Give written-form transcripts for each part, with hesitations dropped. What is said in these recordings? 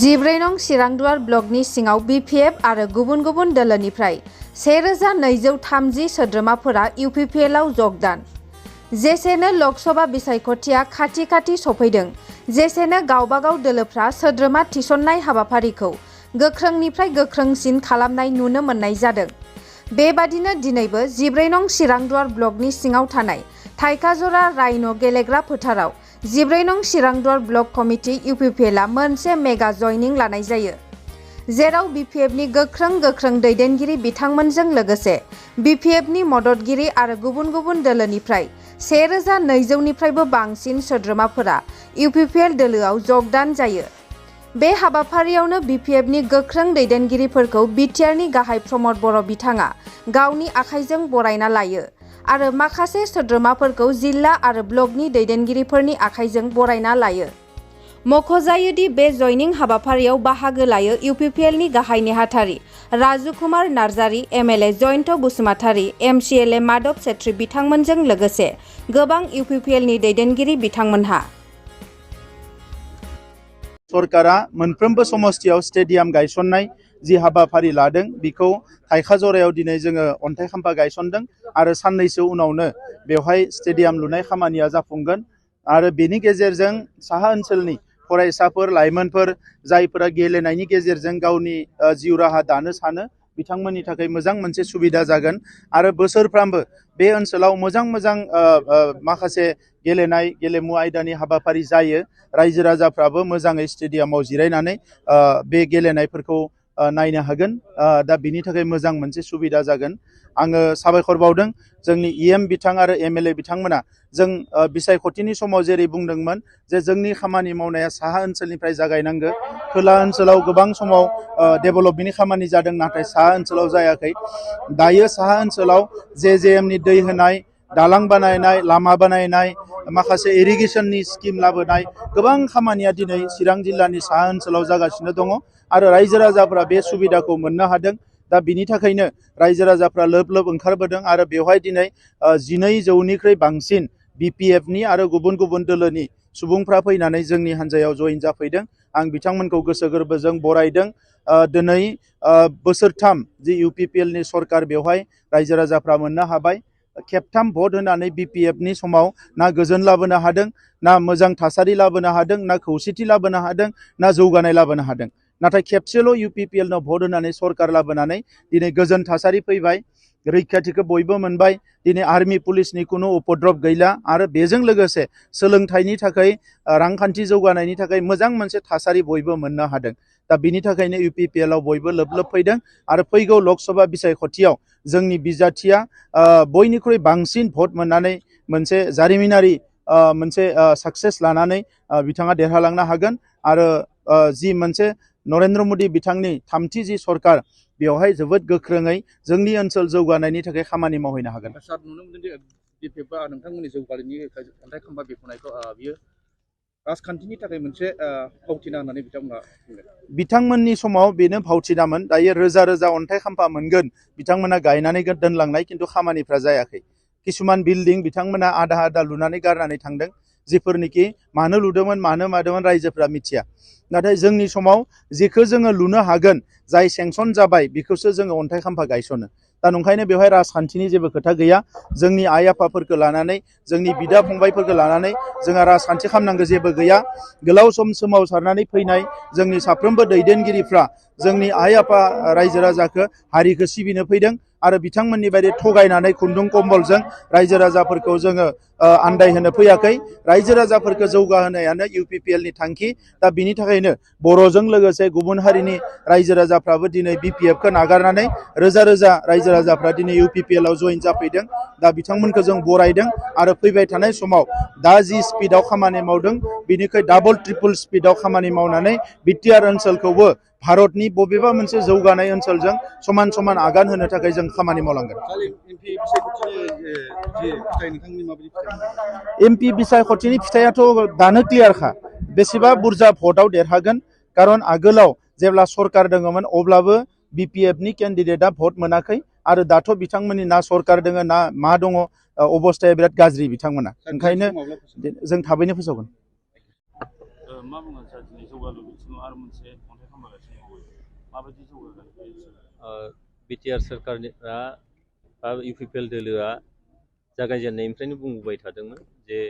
14 नं चिरांदुवार ब्लकनि सिङाव बिपिएफ आरो गुबुन गुबुन दोलोनिफ्राय 1230 सोद्रोमाफोरा इउपिपिएलआव जगदान। जेसेनो लकसभा बिसायख'थिया खाथि सफैदों, जेसेनो गावबागाव दोलोफ्रा सोद्रोमा थिसननाय हाबाफारिखौ गोख्रोंनिफ्राय गोख्रोंसिन खालामनाय नुनो मोननाय जादों। बेबादिनो दिनैबो 14 नं चिरांदुवार ब्लकनि सिङाव थानाय थाइखाजरा राइन' गेलेग्रा फोथाराव 14 नं चिरांदुवार ब्लक कमिटि इउपिपिएलआ मोनसे मेगा जयनिं लानाय जायो, जेराव बिपिएफनि गोख्रों दैदेनगिरि बिथांमोनजों लोगोसे बिपिएफनि मददगिरि आरो गुबुन गुबुन दोलोनिफ्राय 1200 निफ्रायबो बांसिन सोद्रोमाफोरा इउपिपिएल दोलोआव जगदान जायो। बे हाबाफारियावनो बिपिएफनि गोख्रों दैदेनगिरिफोरखौ बिटिआरनि गाहाय प्रमद बर' बिथाङा गावनि आखाइजों बरायना लायो आरो माखासे सोद्रोमाफोरखौ जिल्ला आरो ब्लकनि दैदेनगिरिफोरनि आखाइजों बरायना लायो। मख'जायोदि बे जयनिं हाबाफारियाव बाहागो लायो इउपिपिएलनि गाहाय नेहाथारि राजु कुमार नार्जारि, एमएलए जयन्त बसुमतारि, एमसिएलए माधव सेत्री बिथांमोनजों लोगोसे गोबां इउपिपिएलनि दैदेनगिरि बिथांमोनहा। सरकारा मोनफ्रोमबो समस्तियाव स्टेडियाम गायसननाय जि हाबाफारि लादों बेखौ थाइखाजरायाव दिनै जोङो अन्थाइ खाम्फा गायसनदों आरो साननैसो उनावनो बेवहाय स्टेडियाम लुनाय खामानिया जाफुंगोन आरो बेनि गेजेरजों साहा ओनसोलनि फरायसाफोर, लाइमोनफोर जायफोरा गेलेनायनि गेजेरजों गावनि जिउ राहा दानो सानो बिथांमोननि थाखाय मोजां मोनसे सुबिदा जागोन आरो बोसोरफ्रामबो बे ओनसोलाव मोजां माखासे गेलेमु आयदानि हाबाफारि जायो। रायजो राजाफ्राबो मोजाङै स्टेडियामाव जिरायनानै बे गेलेनायफोरखौ नायनो हागोन। दा बिनि थाखाय मोजां मोनसे सुबिदा जागोन। आङो साबायखर बावदों जोंनि इएम बिथां आरो एमएलए बिथांमोना जों बिसायख'थिनि समाव जेरै बुंदोंमोन जे जोंनि खामानि मावनाया साहा ओनसोलनिफ्राय जागायनांगौ। खोला ओनसोलाव गोबां समाव डेभेलपमेन्टनि खामानि जादों, नाथाय साहा ओनसोलाव जायाखै। दायो साहा ओनसोलाव जेएमनि दै होनाय, दालां बानायनाय, लामा बानायनाय, माखासे इरिगेसननि स्किम लाबोनाय गोबां खामानिया दिनै चिरां जिल्लानि साहा ओनसोलाव जागासिनो दङ आरो रायजो राजाफ्रा बे सुबिदाखौ मोननो हादों। दा बिनि थाखायनो रायजो राजाफ्रा लोब ओंखारबोदों आरो बेवहाय दिनै 1200निख्रुइ बांसिन बिपिएफनि आरो गुबुन गुबुन दोलोनि सुबुंफ्रा फैनानै जोंनि हान्जायाव जइन जाफैदों। आं बिथांमोनखौ गोसो गोरबोजों बरायदों। दिनै बोसोरथाम जि इउपिपिएलनि सरकार बेवहाय रायजो राजाफ्रा मोननो हाबाय। खेबथाम भट होनानै बिपिएफनि समाव ना गोजोन लाबोनो हादों, ना मोजां थासारि लाबोनो हादों, ना खौसेथि लाबोनो हादों, ना जौगानाय लाबोनो हादों। नाथाय खेबसेल' इउपिपिएलनो भट होनानै सरकार लाबोनानै दिनै गोजोन थासारि फैबाय, रैखाथिखौ बयबो मोनबाय। दिनै आर्मि पुलिसनि खुनु उपद्रब गैला आरो बेजों लोगोसे सोलोंथाइनि थाखाय, रांखान्थि जौगानायनि थाखाय मोजां मोनसे थासारि बयबो मोननो हादों। दा बिनि थाखायनो इउपिपिएलआव बयबो लोब फैदों आरो फैगौ लकसभा बिसायख'थियाव जोंनि बिजाथिया बयनिख्रुइ बांसिन भट मोननानै मोनसे जारिमिनारि मोनसे साक्सेस लानानै बिथाङा देरहालांनो हागोन आरो जि मोनसे नरेन्द्र मदि बिथांनि थामथि जि सरकार बेवहाय जोबोद गोख्रोङै जोंनि ओनसोल जौगानायनि थाखाय खामानि मावहैनो हागोन। सार, नुनो मोनदों जे बिपिएफआ नोंथांमोननि जौगानायनि अन्थाइ खाम्फा बेखेवनायखौ बियो राजखान्थिनि थाखाय मोनसे फावथिना होननानै बिथांमोना बुंदों। बिथांमोननि समाव बेनो फावथिनामोन। दायो रोजा अन्थाइ खाम्फा मोनगोन बिथांमोना गायनानै दोनलांनाय, खिन्थु खामानिफ्रा जायाखै। किसुमान बिल्डिं बिथांमोना आधा लुनानै गारनानै थांदों, जिफोरनिखि मानो लुदोंमोन मानो मादोंमोन रायजोफ्रा मिथिया। नाथाय जोंनि समाव जेखौ जोङो लुनो हागोन, जाय सेंसन जाबाय बेखौसो जोङो अन्थाइ खाम्फा गायसनो। दा नंखायनो बेवहाय राजखान्थिनि जेबो खोथा गैया। जोंनि आइ आफाफोरखौ लानानै, जोंनि बिदा फंबायफोरखौ लानानै जोंहा राजखान्थि खालामनांगौ जेबो गैया। गोलाव सम सोमावसारनानै फैनाय जोंनि साफ्रोमबो दैदेनगिरिफ्रा जोंनि आइ आफा रायजो राजाखौ, हारिखौ सिबिनो फैदों आरो बिथांमोननि बायदि थगायनानै खुन्दुं कम्बलजों रायजो राजाफोरखौ जोङो आन्दायहोनो फैयाखै। रायजो राजाफोरखौ जौगाहोनायानो इउपिपिएलनि थांखि। दा बिनि थाखायनो बर'जों लोगोसे गुबुन हारिनि रायजो राजाफ्राबो दिनै बिपिएफखौ नागारनानै रोजा रायजो राजाफ्रा दिनै इउपिपिएलआव जइन जाफैदों। दा बिथांमोनखौ जों बरायदों आरो फैबाय थानाय समाव दा जि स्पिडआव खामानि मावदों बिनिख्रुइ डाबल ट्रिपल स्पिडआव खामानि मावनानै बिटिआर ओनसोलखौबो भारतनि बबेबा मोनसे जौगानाय ओनसोलजों समान आगान होनो थाखाय जों खामानि मावलांगोन। एमपि बिसायख'थिनि फिथाइयाथ' दानो क्लियारखा। बेसेबा बुरजा भटआव देरहागोन, खारन आगोलाव जेब्ला सरकार दङमोन अब्लाबो बिपिएफनि केन्डिडेटआ भट मोनाखै आरो दाथ' बिथांमोननि ना सरकार दङ ना मा दङ, अबस्थाया बिराद गाज्रि बिथांमोना। ओंखायनो जों थाबैनो फोसावगोन। मा बुंगोन सार दिनै जौगालु बिथिङाव आरो मोनसे अन्थाइ खाम्फा गायसनबावबाय माबायदि जौगागोन बिटिआर सोरखारा बा इउपिपिएल दोलोआ जागायजेननायनिफ्रायनो बुंबोबाय थादोंमोन जे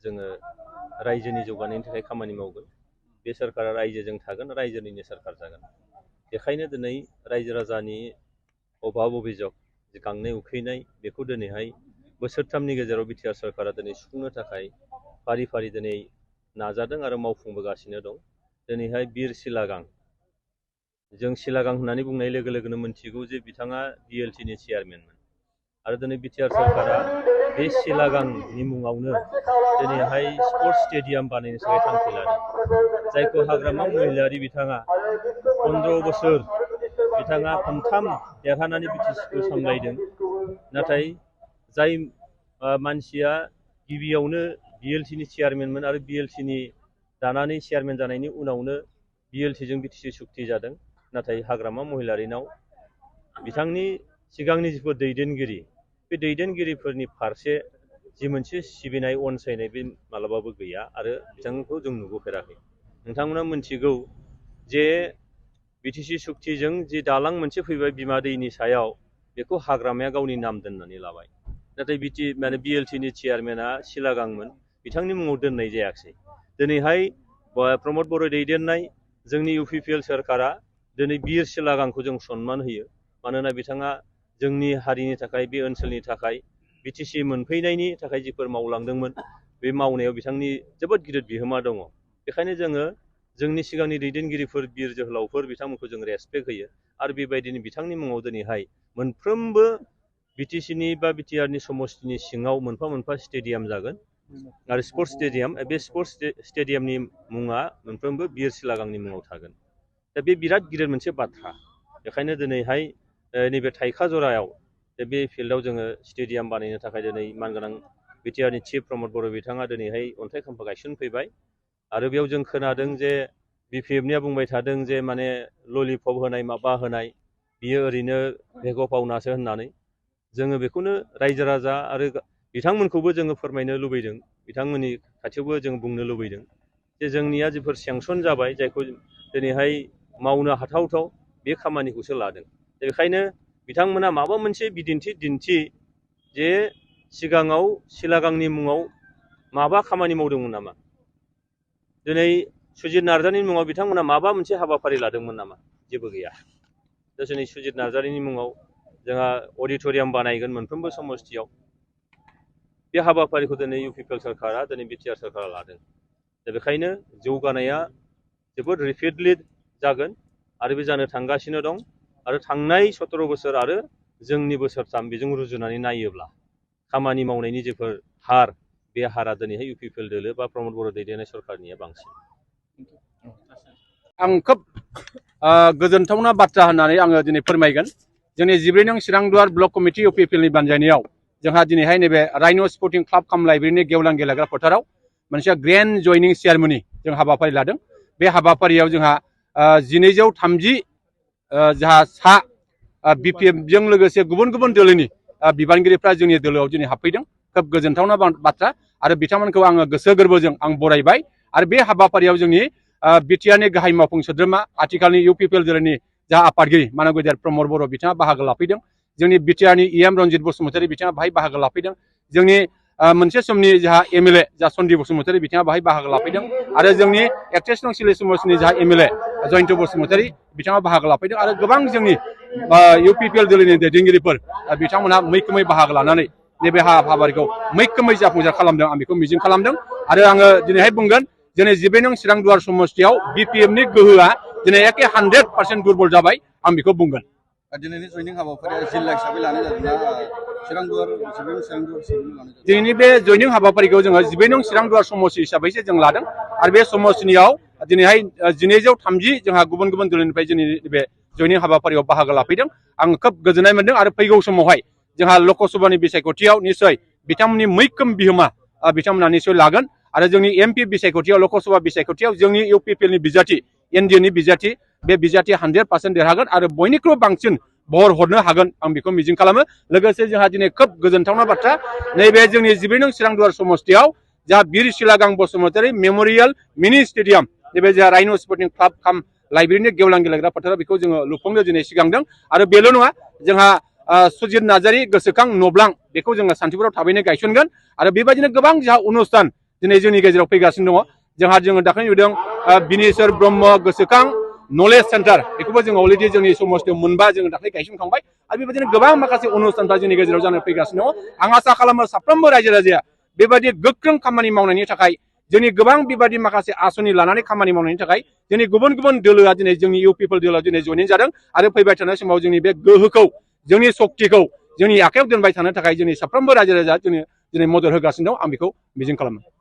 जोङो रायजोनि जौगानायनि थाखाय खामानि मावगोन। बे सोरखारा रायजोजों थागोन, रायजोनिनो सोरखार जागोन। बेखायनो दिनै रायजो राजानि अभाब अभिजग गांनाय उखैनाय बेखौ दिनैहाय बोसोरथामनि गेजेराव बिटिआर सोरखारा दिनै सुफुंनो थाखाय फारि फारि दिनै नाजादों आरो मावफुंबोगासिनो दं। दिनैहाय बिर सिलागां, जों सिलागां होननानै बुंनाय लोगो लोगोनो मोनथिगौ जे बिथाङा बिएलटिनि चेयारमेनमोन आरो दिनै बिटिआर सोरखारा बे सिलागांनि मुङावनो दिनैहाय स्पर्ट्स स्टेडियाम बानायनो थाखाय थांखि लादों, जायखौ हाग्रामा महिलारि बिथाङा 15 बोसोर बिथाङा खनथाम देरहानानै बिटिसिखौ सामलायदों। नाथाय जाय मानसिया गिबियावनो बिएलटिनि चेयारमेनमोन आरो बिएलटिनि दानानै चेयारमेन जानायनि उनावनो बिएलटिजों बिटिसि सुक्ति जादों, नाथाय हाग्रामा महिलारिनाव बिथांनि सिगांनि जिफोर दैदेनगिरि बे दैदेनगिरिफोरनि फारसे जि मोनसे सिबिनाय अनसायनाय बे मालाबाबो गैया आरो बिथांखौ जों नुबोफेराखै। नोंथांमोना मोनथिगौ जे बिटिसि सुक्तिजों जि दालां मोनसे फैबाय बिमा दैनि सायाव, बेखौ हाग्रामाया गावनि नाम दोननानै लाबाय। नाथाय बिएलटिनि चेयारमेना सिलागांमोन, बिथांनि मुङाव दोननाय जायाखै। दिनैहाय प्रमद बर' दैदेननाय जोंनि इउपिपिएल सोरखारा दिनै बिर सिलागांखौ जों सनमान होयो, मानोना बिथाङा जोंनि हारिनि थाखाय, बे ओनसोलनि थाखाय, बिटिसि मोनफैनायनि थाखाय जिफोर मावलांदोंमोन बे मावनायाव बिथांनि जोबोद गिदिर बिहोमा दङ। बेखायनो जोङो जोंनि सिगांनि दैदेनगिरिफोर बिर जोहोलावफोर बिथांमोनखौ जों रेसपेक्ट होयो आरो बेबायदिनो बिथांनि मुङाव दिनैहाय मोनफ्रोमबो बिटिसिनि बा बिटिआरनि समस्तिनि सिङाव मोनफा मोनफा स्टेडियाम जागोन आरो स्पर्ट्स स्टेडियाम, बे स्पर्ट्स स्टेडियामनि मुङा मोनफ्रोमबो बिर सिलागांनि मुङाव थागोन। दा बे बिराद गिदिर मोनसे बाथ्रा। बेखायनो दिनैहाय नैबे थाइखा जरायाव बे फिल्डआव जोङो स्टेडियाम बानायनो थाखाय दिनै मानगोनां बिटिआरनि चिफ प्रमद बर' बिथाङा दिनैहाय अन्थाइ खाम्फा गायसनफैबाय आरो बेयाव जों खोनादों जे बिपिएफनिया बुंबाय थादों जे माने ललिपप होनाय माबा होनाय बियो ओरैनो भेग'पावनासो होननानै। जोङो बेखौनो रायजो राजा आरो बिथांमोनखौबो जोङो फोरमायनो लुबैदों, बिथांमोननि खाथियावबो जों बुंनो लुबैदों जे जोंनिया जिफोर सेंसन जाबाय, जायखौ दिनैहाय मावनो हाथावथाव बे खामानिखौसो लादों। बेखायनो बिथांमोना माबा मोनसे बिदिन्थि दिन्थि जे सिगाङाव सिलागांनि मुङाव माबा खामानि मावदोंमोन नामा, दिनै सुजित नार्जारिनि मुङाव बिथांमोना माबा मोनसे हाबाफारि लादोंमोन नामा? जेबो गैया। दिनै सुजित नार्जारिनि मुङाव जोंहा अडिट'रियाम बानायगोन मोनफ्रोमबो समस्तियाव, बे हाबाफारिखौ दिनै इउपिपिएल सोरखारा, दिनै बिटिआर सोरखारा लादों। दा बेखायनो जौगानाया जोबोद रेपिडलि जागोन आरो बे जानो थांगासिनो दं आरो थांनाय 17 बोसोर आरो जोंनि बोसोरथाम बेजों रुजुनानै नायोब्ला खामानि मावनायनि जेफोर हार, बे हारा दिनैहाय इउपिपिएल दोलो बा प्रमद बर' दैदेननाय सरकारनिया बांसिन। आं खोब गोजोनथावना बाथ्रा होननानै आङो दिनै फोरमायगोन। जोंनि 14 नं चिरांदुवार ब्लक कमिटि इउपिपिएलनि बानजायनायाव जोंहा दिनैहाय नैबे राइन' स्पर्टिं क्लाब काम लाइब्रेरिनि गेवलां गेलेग्रा फोथाराव मोनसे ग्रेन्ड जयनिं सेरेमनि जों हाबाफारि लादों। बे हाबाफारियाव जोंहा 1230 जोंहा सा बिपिएफजों लोगोसे गुबुन गुबुन दोलोनि बिबानगिरिफ्रा जोंनि दोलोआव दिनै हाबफैदों। खोब गोजोनथावना बाथ्रा आरो बिथांमोनखौ आङो गोसो गोरबोजों आं बरायबाय। आरो बे हाबाफारियाव जोंनि बिटिआरनि गाहाय मावफुं सोद्रोमा, आथिखालनि इउपिपिएल दोलोनि जा आफादगिरि मानद गेदेर प्रमद बर' बिथाङा बाहागो लाफैदों। जोंनि बिटिआरनि इएम रनजित बसुमतारी बिथाङा बाहाय बाहागो लाफैदों। जोंनि मोनसे समनि जोंहा एमएलए जा सन्दीप बसुमतारी बिथाङा बाहाय बाहागो लाफैदों आरो जोंनि एक्ट्रेस नं सिले समाजनि जा एमएलए जयन्त बसुमतारी बिथाङा बाहागो लाफैदों आरो गोबां जोंनि इउपिपिएल दोलोनि दैदेनगिरिफोर बिथांमोनहा मैखोमै बाहागो लानानै नैबे हाबाफारिखौ मैखोमै जाफुंसार खालामदों। आं बेखौ मिजिं खालामदों आरो आङो दिनैहाय बुंगोन दिनै 14 नं चिरांदुवार समस्तियाव बिपिएफनि गोहोआ दिनै एखे 100% दुरबल जाबाय, आं बेखौ बुंगोन। दिनैनि जयनिं हाबाफारिया जिल्ला हिसाबै लानाय जादोंना चिरांदुवार दिनैनि बे जयनिं हाबाफारिखौ जोङो 14 नं चिरांदुवार समस्ति हिसाबैसो जों लादों आरो बे समस्तिनियाव दिनैहाय 1230 जोंहा गुबुन गुबुन दोलोनिफ्राय जोंनि बे जयनिं हाबाफारियाव बाहागो लाफैदों। आं खोब गोजोननाय मोनदों आरो फैगौ समावहाय जोंहा लकसभानि बिसायख'थियाव निस्सय बिथांमोननि मैखोम बिहोमा बिथांमोना निस्सय लागोन आरो जोंनि एमपि बिसायख'थियाव लकसभा बिसायख'थियाव जोंनि इउपिपिएलनि बिजाथि, एनडिएनि बिजाथि, बे बिजाथिया 100% देरहागोन आरो बयनिख्रुइबो बांसिन भर हरनो हागोन, आं बेखौ मिजिं खालामो। लोगोसे जोंहा दिनै खोब गोजोनथावना बाथ्रा, नैबे जोंनि 14 नं चिरांदुवार समस्तियाव जोंहा बिर सिलागां बसुमतारी मेम'रियेल मिनि स्टेडियाम नैबे जोंहा राइन' स्पर्टिं क्लाब खाम लाइब्रेरिनि गेवलां गेलेग्रा फोथाराव बेखौ जोङो लुफुंनो दिनै सिगांदों आरो बेल' नङा जोंहा सुजित नार्जारी गोसोखां नब्लां बेखौ जोङो सान्तिपुराव थाबैनो गायसनगोन आरो बेबायदिनो गोबां जोंहा अनुस्थान दिनै जोंनि गेजेराव फैगासिनो दङ जोङो दाखालि नुदों बिनेश्वर ब्रह्म गोसोखां नलेज सेन्टार बेखौबो जोङो अलरेडि जोंनि समस्थियाव मोनबा जोङो दाखालि गायसनखांबाय आरो बेबायदिनो गोबां माखासे अनुस्थानफ्रा जोंनि गेजेराव जानो फैगासिनो दङ आं आसा खालामो साफ्रोमबो रायजो राजाया बेबायदि गोख्रों खामानि मावनायनि थाखाय जोंनि गोबां बेबायदि माखासे आसनि लानानै खामानि मावनायनि थाखाय जोंनि गुबुन गुबुन दोलोआ दिनै जोंनि इउ पिपल दोलोआव दिनै जयेनिं जादों आरो फैबाय थानाय समाव जोंनि बे गोहोखौ जोंनि सक्तिखौ जोंनि आखायाव दोनबाय थानो थाखाय जोंनि साफ्रोमबो रायजो राजा दिनै मदद होगासिनो दं आं बेखौ मिजिं खालामो।